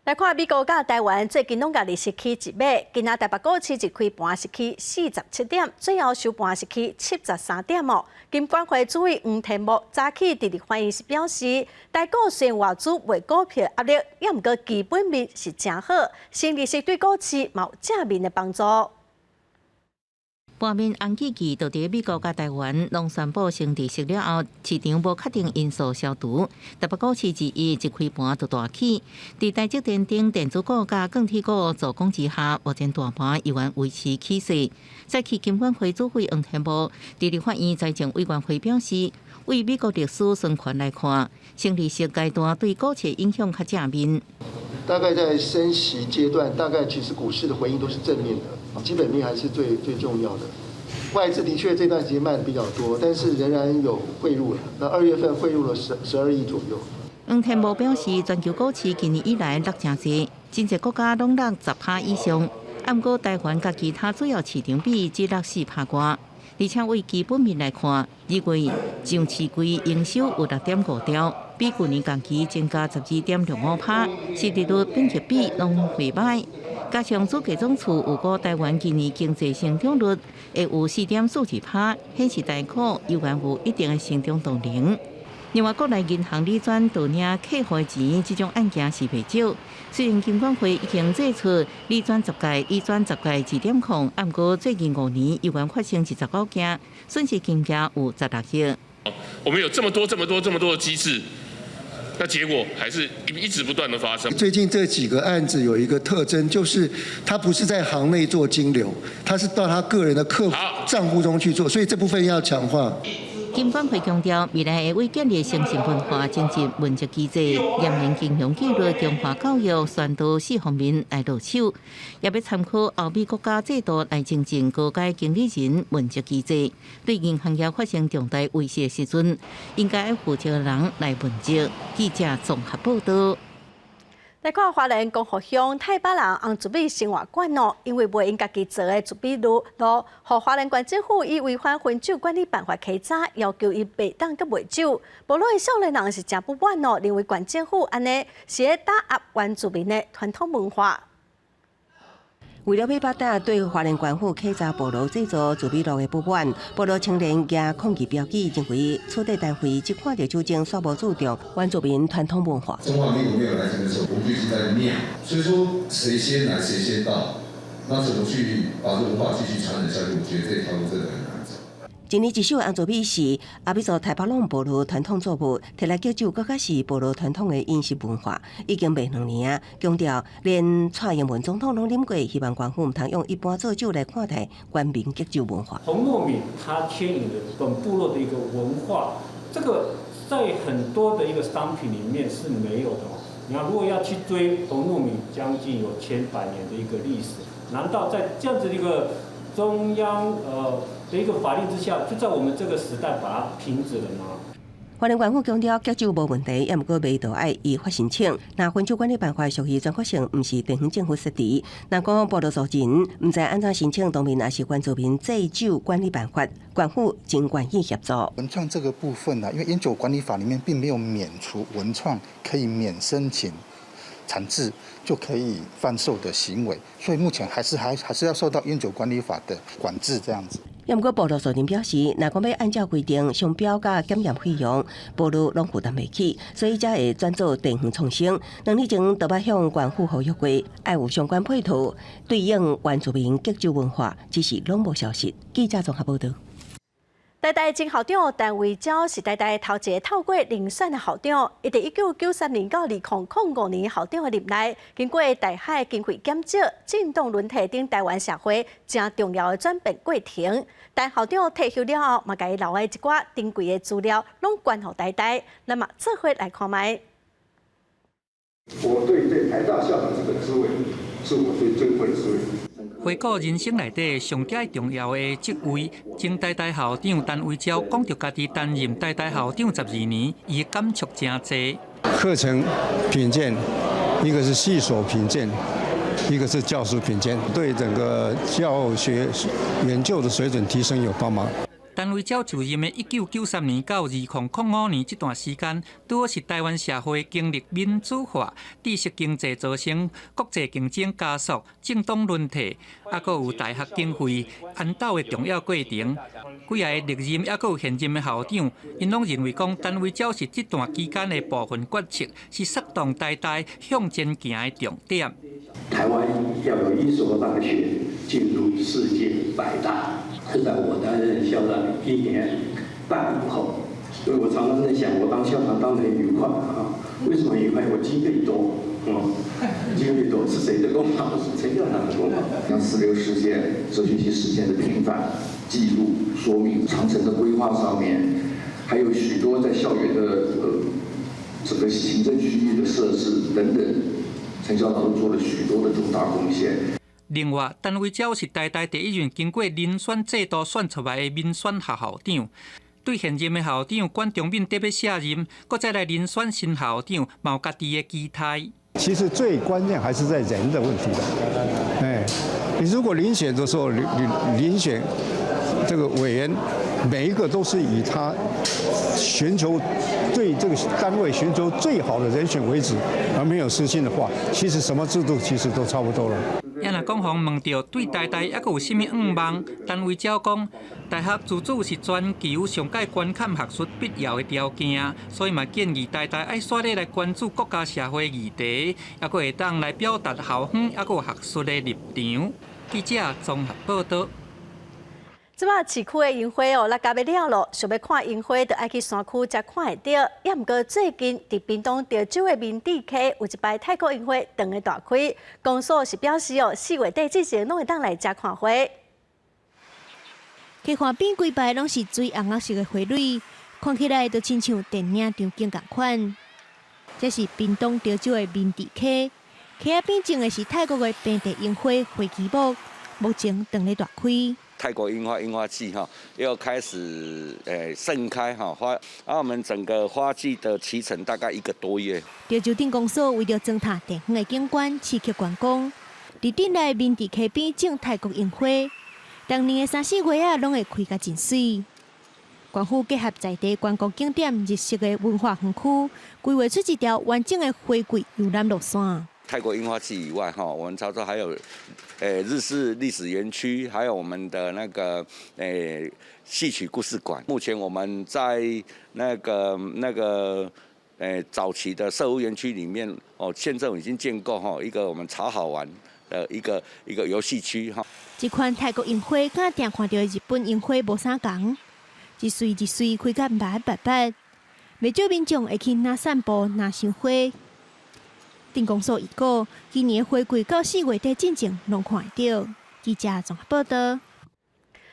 來看美國佮台灣最近攏共利息起一碼，今仔台北股市一開盤是起47點，最後收盤是起73點哦。金管會主委黃天牧早起佇立法院時表示，台股雖然外資賣股票壓力，也毋過基本面是誠好，升利息對股市嘛有正面的幫助。盤面紅記記，就佇美國佮台灣攏宣布升利息了後，市場無確定因素消除。台北股市二一一開盤就大起，佇台積電等電子股佮鋼鐵股做攻之下，目前大盤依然維持起勢。再去金管會主委黃天牧佇立法院財政委員會表示，為美國歷史循環來看，升利息階段對股市影響較正面。大概在升息階段，大概其實股市的回應都是正面的，基本面還是最最重要的。外資的確這段時間賣的比較多，但是仍然有匯入了。那2月份匯入了12億左右。黃天牧表示，全球股市今年以來落誠濟，真濟國家攏落10趴以上，毋過台灣佮其他主要市場比只落4趴外。而且為基本面來看，2月上市櫃營收有6.5兆，比去年同期增加12.65趴，市值率、本益比攏袂䆀。加上主計總處預估台灣今年經濟成長率會有4.42趴，顯示台股依然有一定的成長動能。另外，國內銀行理專盜領客戶錢這種案件是袂少。雖然金管會已經祭出理專十戒、理專十戒2.0，毋過最近5年依然發生29件，損失金額有16億。我們有這麼多、這麼多、這麼多的機制，那結果還是一直不斷的發生。最近這幾個案子有一個特徵，就是他不是在行內做金流，他是到他個人的客戶賬戶中去做，所以這部分要強化。金管會強調，未來會為建立誠信文化、精進問責機制、嚴明金融紀律、強化教育、宣導四方面來落手，也欲參考歐美國家制度來精進高階經理人問責機制。對銀行業發生重大危機的時陣，應該負責人來問責。記者綜合報道。來看花蓮光復鄉太巴塱紅糯米生活館哦，因為賣𪜶家己做的糯米露，予花蓮縣政府以違反薰酒管理辦法稽查，要求伊袂當閣賣酒。部落的少年人是誠不滿哦，認為縣政府按呢是咧打壓原住民的傳統文化。為了欲表達對花蓮縣府稽查部落製造糯米露的不滿，部落青年舉抗議標語，認為取締單位只看著酒精，煞無注重原住民傳統文化。中華民國沒有來這的時候，我們就一直在釀，所以說誰先來誰先到，那怎麼去把這文化繼續傳承下去？我覺得這條路真的很難走。一年一收的紅糯米是阿美族太巴塱部落傳統作物，提來叫酒，閣較是部落傳統的飲食文化。已經賣2年啊，強調連蔡英文總統攏啉過，希望縣府毋通用一般做酒來看待原民祝酒文化。紅糯米它牽引了本部落的一個文化，這個在很多的一個商品裡面是沒有的。你看，如果要去追紅糯米，將近有千百年的一個歷史，難道在這樣子一個中央的一個法令之下，就在我們這個時代把它停止了嗎？花蓮縣府強調，祝酒無問題，也毋過味道愛依法申請。若薰酒管理辦法屬於全國性，毋是地方政府設置。若講部落族人毋知按怎申請，當面也是原住民製酒管理辦法，縣府真願意協助。文創這個部分呢，因為菸酒管理法裡面並沒有免除文創可以免申請產製就可以販售的行為，所以目前還是要受到菸酒管理法的管制，這樣子。也毋過部落族人表示，若講欲按照規定商標佮檢驗費用，部落攏負擔袂起，所以才會轉做地方創生。2年前就捌向縣府呼籲過，愛有相關配套對應原住民祝酒文化，只是攏無消息。記者綜合報道。台大前校長陳惟昭是台大頭一个透過遴選的校長，伊佇1993年到2005年校長的任內，經過大海經費減少、政黨輪替等台灣社會誠重要的轉變過程。陳校長退休了後，嘛共伊留的一寡珍貴的資料攏捐予台大，咱嘛做伙來看覓。我對對台大校長這個職位，是我最尊貴的職位。回顧人生內底上蓋重要的職位，前台大校長陳惟昭講著家己擔任台大校長12年，伊的感觸誠濟。課程評鑑，一個是系所評鑑，一個是教師評鑑，對整個教學研究的水準提升有幫忙。陳惟昭就任的1993年到2005年這段時間，拄好是台灣社會經歷民主化、知識經濟造成國際競爭加速、政黨輪替，抑閣有大學經費研討的重要過程。幾个歷任抑閣有現任的校長，𪜶攏認為講，陳惟昭是這段期間的部分決策，是策動台大向前行的重點。台灣要有一所大學進入世界百大，是在我擔任校長一年半以後，所以我常常在想，我當校長當得很愉快啊。為什麼愉快？我經費多，經費多是誰的功勞？是陳校長的功勞。像四六事件、哲學系事件的平反、記錄、說明長城的規劃上面，還有許多在校園的整個行政區域的設置等等，陳校長都做了許多的重大貢獻。另外，陳惟昭是台大第一任經過遴選制度選出來的民選校校長。對現任的校長管中閔得欲卸任，閣再來遴選新校長，嘛有家己的期待。其實最關鍵還是在人的問題的。哎，你如果遴選的時候，遴選這個委員，每一個都是以他尋求對這個單位尋求最好的人選為止，而沒有私心的話，其實什麼制度其實都差不多了。也若講予問著對台大猶閣有啥物願望，陳惟昭講，大學自主是全球上蓋關看學術必要的條件，所以嘛建議台大愛煞咧來關注國家社會議題，猶閣會當來表達校方猶閣有學術的立場。記者綜合報導。這擺市區的櫻花哦，落甲欲了囉，想欲看櫻花，就愛去山區才看會著。也毋過最近佇屏東潮州的眠智溪有一擺泰國櫻花長咧大開，公所是表示哦，4月底之前攏會當來遮看花。溪岸邊規排攏是水紅仔色的花蕊，看起來就親像電影場景仝款。這是屏東潮州的眠智溪，溪仔邊種的是泰國的平地櫻花花旗木，目前長咧大開。泰國櫻花櫻花季哈，又開始盛開哈花，啊，我們整個花季的期程大概一個多月。潮州鎮公所為著增添地方的景觀，刺激觀光，佇鎮內眠智溪邊種泰國櫻花，逐年的三四月仔，攏會開甲真媠。縣府結合在地觀光景點、日式的文化園區，規劃出一條完整的花季遊覽路線。泰國櫻花季以外，哈，我們潮州還有，日式歷史園區，還有我們的那個，戲曲故事館。目前我們在那個，早期的社福園區裡面，哦，縣政府已經建構哈一個我們潮好玩的一個遊戲區哈。這款泰國櫻花佮定看著的日本櫻花無啥仝，一穗一穗開甲密密密，袂少民眾會去若散步、若賞花。鎮公所預告，今年花季到4月底進前攏看會著。記者綜合報導。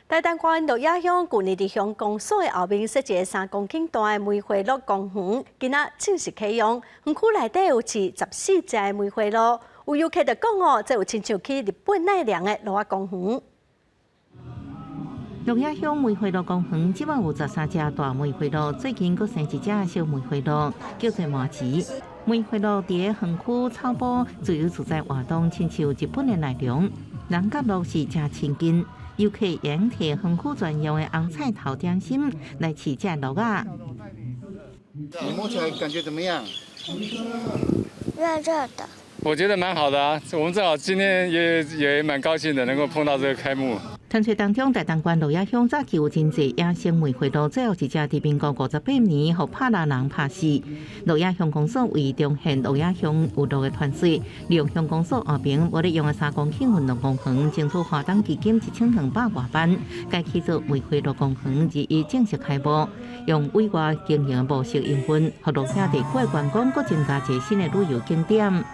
台東縣鹿野鄉舊年佇鄉公所的後面設一個3公頃大的梅花鹿公園，今仔正式啟用。園區內底有飼14隻的梅花鹿，有遊客就講哦，這有親像去日本奈良的鹿仔公園。鹿野鄉梅花鹿公園這擺有13隻大梅花鹿，最近閣生一隻小梅花鹿，叫做麻糬。梅花鹿佇個園區草埔自由自在活動，親像日本的奈良。人佮鹿是誠親近，遊客用提園區專用的紅菜頭點心來飼這鹿仔。你摸起來感覺怎麼樣？熱熱的。我覺得蠻好的啊，我們正好今天也蠻高興的，能夠碰到這個開幕。傳說當中，台東縣鹿野鄉早期有真濟野生梅花鹿，最後一隻佇民國58年，予帕拉人拍死。鹿野鄉公所為重現鹿野鄉有鹿的傳說，利用鄉公所後邊無咧用的3公頃運動公園，爭取華東基金1200多萬，改起做梅花鹿公園，21正式開幕，用委外經營模式營運，予鹿野地區觀光閣增加一個新的旅遊景點。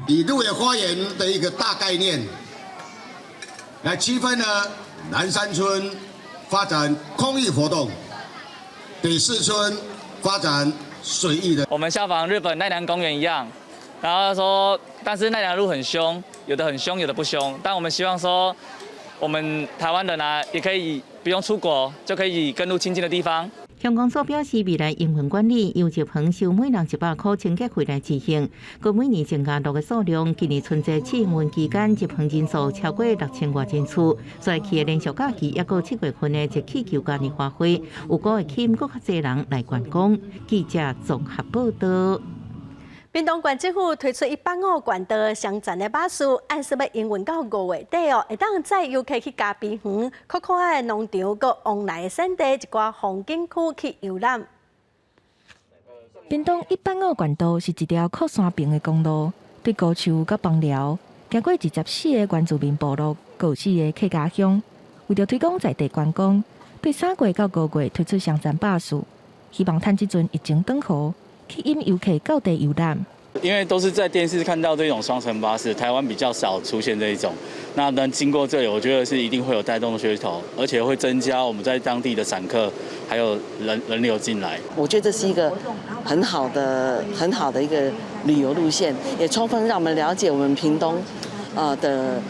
以鹿野花園的一個大概念，來區分呢，南山村發展空域活動，北勢村發展隨意的。我們效仿日本奈良公園一樣，然後說，但是奈良鹿很兇，有的很兇，有的不兇。但我們希望說，我們台灣人啊，也可以不用出國，就可以跟鹿親近的地方。鄉公所表示，未來營運管理由入園收每人100塊清潔費來執行，閣每年增加鹿的數量。今年春節試營運期間，入園人數超過6000外人次，所以去的連續假期，抑閣7月份的熱氣球嘉年華會，有可會吸引閣較濟人來觀光。記者綜合報道。屏東縣政府推出150縣道雙層的巴士，按說欲營運到5月底哦，會當載遊客去嘉比園、可可愛的農場、閣旺來的產地一寡風景區去遊覽。屏東150縣道是一條靠山爿的公路，對高丘到枋寮，經過24個原住民部落，閣有四个客家鄉。為著推廣在地觀光，對3月到5月推出雙層巴士，希望趁這陣疫情轉好，吸引遊客到地遊覽。因為都是在電視看到這種雙層巴士，台灣比較少出現這一種。那能經過這裡，我覺得是一定會有帶動噱頭，而且會增加我們在當地的散客，還有人流進來。我覺得這是一個很好的、很好的一個旅遊路線，也充分讓我們了解我們屏東的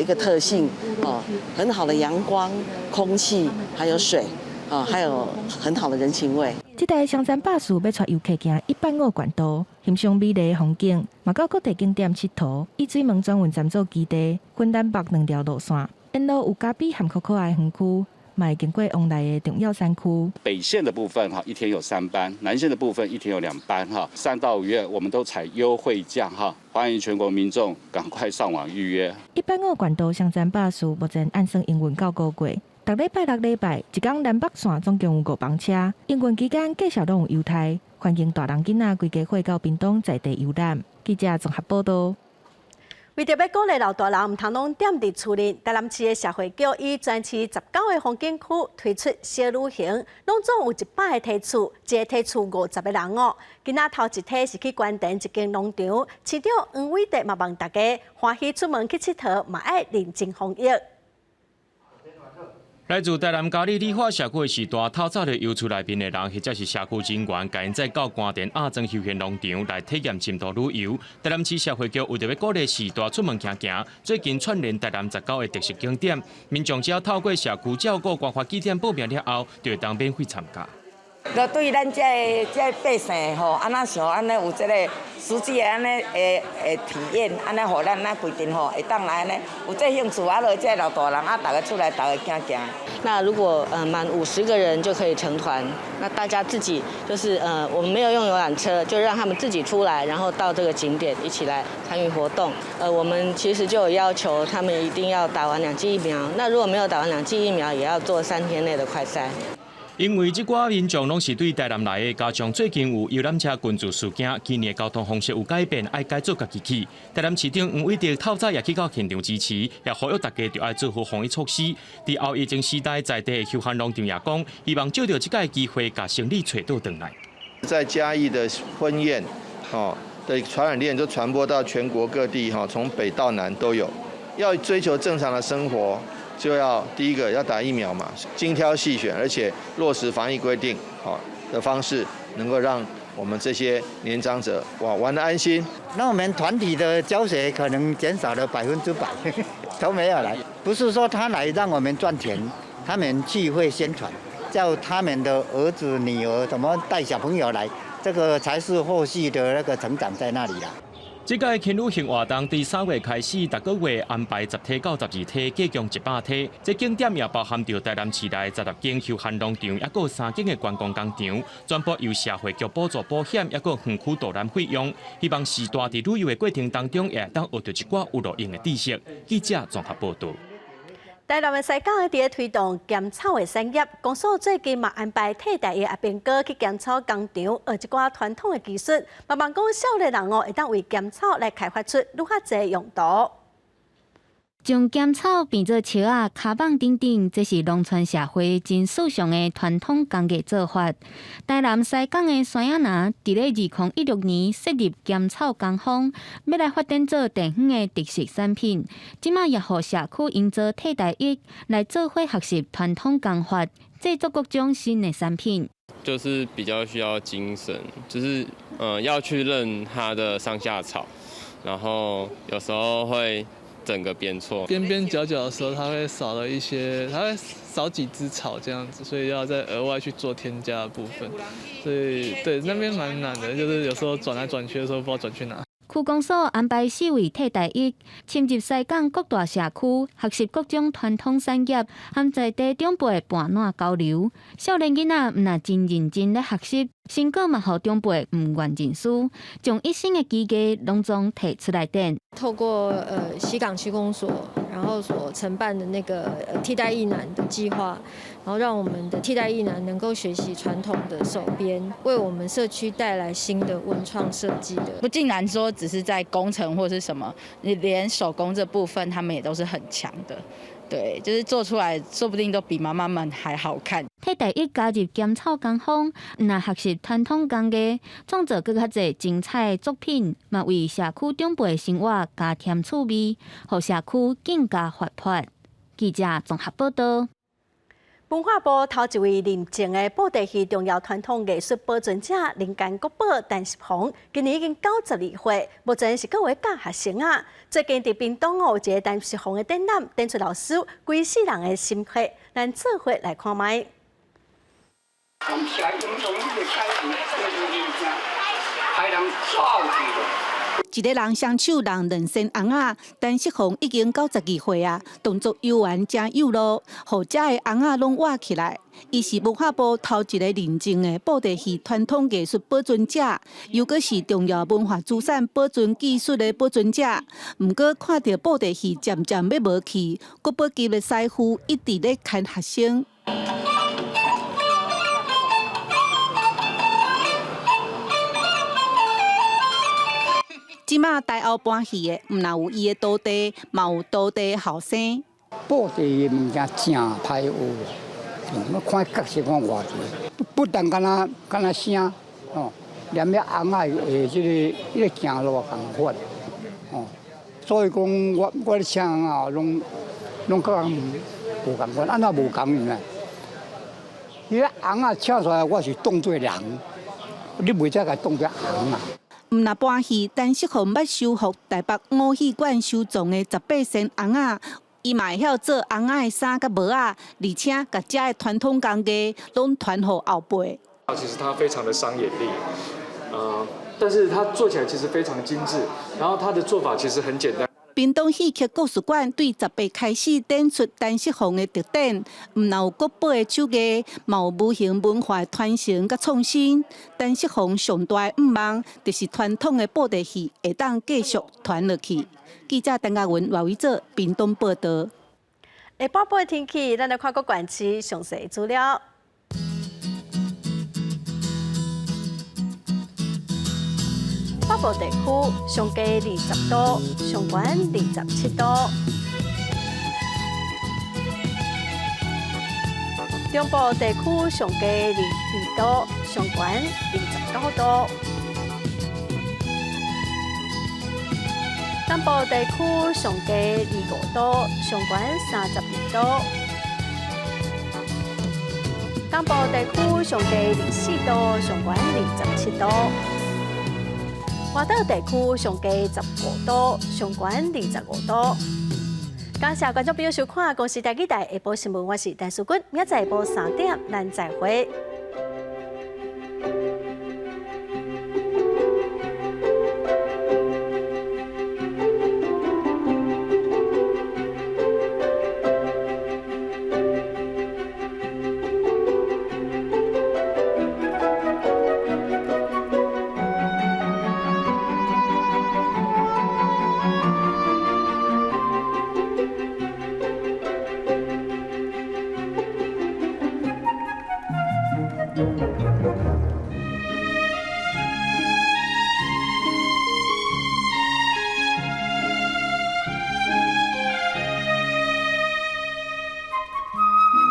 一個特性哦，很好的陽光、空氣，還有水啊，還有很好的人情味。這台雙層巴士欲帶遊客行150縣道，欣賞美麗的風景，嘛到各地景點𨑨迌。以水門轉運站做基地，分南北兩條路線，沿路有嘉比和可可愛園區，嘛會經過旺來的重要山區。北線的部分哈，一天有3班；南線的部分一天有2班哈。3到5月我們都採優惠價哈，歡迎全國民眾趕快上網預約。150縣道雙層巴士目前按算營運到5月。逐禮拜六禮拜，一工南北線總共有五班車。營運期間繼續攏有優待，歡迎大人囡仔規家伙到屏東在地遊覽。記者綜合報道。為著欲鼓勵老大人毋通攏踮佇厝裡，台南市的社會局以全市19個風景區推出小旅行，攏總有100個梯次，一個梯次50個人哦。今仔頭一梯是去官田一間農場，市長黃偉哲嘛望大家歡喜出門去𨑨迌，嘛愛認真防疫。來自台南佳里里華社區的時代，透早就邀厝內面的人，或者是社區人員，共𪜶載到官田亞莊休閒農場來體驗深度旅遊。台南市社會局為著欲鼓勵序大出門行行，最近串聯台南19個特色景點，民眾只要透過社區照顧關懷據點報名了後，就會當免費參加。就對咱這个這个百姓吼，按怎想按呢有這个實際的按呢會體驗，按呢予咱咱規陣吼會當來按呢有這興趣，啊，落這老大人啊，逐个出來，逐个行行。那如果滿50個人就可以成團，那大家自己就是我們沒有用遊覽車，就讓他們自己出來，然後到這個景點一起來參與活動。我們其實就有要求他們一定要打完兩劑疫苗，那如果沒有打完兩劑疫苗，也要做3天內的快篩。因為這寡民眾攏是對台南來的，加上最近有遊覽車群聚事件，今年交通方式有改變，愛改做家己去。台南市長黃偉哲透早也去到現場支持，也呼籲大家著愛做好防疫措施。佇後疫情時代，在地的休閒農場也講，希望藉著這個機會，共生意揣倒轉來。在嘉義的婚宴，哦的傳染鏈就傳播到全國各地，哈，從北到南都有。要追求正常的生活，就要第一個要打疫苗嘛，精挑細選，而且落實防疫規定，好的方式，能夠讓我們這些年長者哇玩得安心。那我們團體的教學可能減少了100%，都沒有來。不是說他來讓我們賺錢，他們聚會宣傳，叫他們的兒子女兒怎麼帶小朋友來，這個才是後續的那個成長在那裡啦。這屆輕旅行活動佇3月開始，逐個月安排10梯到12梯，計共100梯。這景點也包含著台南市內16間休閒農場，抑閣有3間的觀光工廠，全部由社會局補助保險，抑閣園區導覽費用。希望序大佇旅遊的過程當中，會當學著一寡有路用的知識。記者綜合報導。台南的西港佇咧推動甘草的產業，公所最近嘛安排替代役阿兵哥去甘草工場學一寡傳統的技術，嘛望講少年人哦會當為甘草來開發出愈較濟用途。將甘草變做捙仔、跤蠓等等，這是農村社會真時尚的傳統工藝做法。台南西港的孫仔林，佇咧2016年設立甘草工坊，欲來發展做地方的特色產品。這馬也予社區營造替代役來做伙學習傳統工法，製作各種新的產品。就是比較需要精神，就是要去認它的上下槽，然後有時候會整個編錯。邊邊角角的時候，它會少了一些，它會少幾枝草這樣子，所以要再額外去做添加的部分。所以對那邊蠻難的，就是有時候轉來轉去的時候，不知道轉去哪。區公所安排四位替代役，深入西港各大社區，學習各種傳統產業，和在地長輩伴撋交流。少年囡仔毋但真認真咧學習，成果嘛，予長輩毋願認輸，將一身的技藝攏總提出來展。透過西港區公所，然後所承辦的那個替代役男的計劃，然後讓我們的替代役男能夠學習傳統的手編，為我們社區帶來新的文創設計的。不盡然說只是在工程或是什麼，你連手工這部分，他們也都是很強的。對，就是做出來，說不定都比媽媽們還好看。替代役加入兼草工坊，毋但學習傳統工藝，創造閣較濟精彩的作品，嘛為社區長輩生活加添趣味，予社區更加活潑。記者綜合報道。文化部頭一位認證的布袋戲重要傳統藝術保存者，人間國寶陳錫煌，今年已經92歲，目前是閣有教學生啊。最近佇屏東哦，有一個陳錫煌的展覽，展出老師規世人的心血，咱做伙來看覓。感謝英雄，你個改變，這人走去。一个人雙手挵兩身尪仔，陳錫煌已經92歲啊，動作悠閒誠有路，予遮的尪仔攏活起來。伊是文化部頭一个認證的布袋戲傳統藝術保存者，又閣是重要文化資產保存技術的保存者。毋過看著布袋戲漸漸欲無去，國寶級的師傅一直咧牽學生。這馬台後搬戲的，毋但有伊的徒弟，嘛有徒弟的後生。布袋戲的物件誠歹學，我看角色看偌濟，不但敢若敢若聲，吼，連遐尪仔的這個行路仝款，吼，所以講我咧請尪仔攏攏佮人無仝款，按怎無仝呢？伊個尪仔請出來，我是當做人，你袂使共當做尪仔。毋但搬戲，陳錫煌捌修復台北五戲館收藏的18身尪仔，伊嘛會曉做尪仔的衫佮帽仔，而且共遮的傳統工藝攏傳予後輩。其實他非常的傷眼力，但是他做起來其實非常精緻，然後他的做法其實很簡單。屏東戲曲故事館對10月開始展出陳錫煌的特展，毋但有國寶的手藝，嘛有無形文化的傳承佮創新。陳錫煌上大的願望，就是傳統的布袋戲會當繼續傳落去。記者陳嘉文、賴偉哲屏東報導。下晡晡的天氣，咱來看各縣市詳細資料。北部地區上低20度，上懸27度。中部地區上低22度，上懸29度。南部地區上低25度，上懸32度。東部地區上低24度，上懸27度。外島地區上低15度，上懸25度。感謝觀眾朋友收看《公視台語台》下晡新聞，我是陳淑君，明仔載下晡3點，咱再會。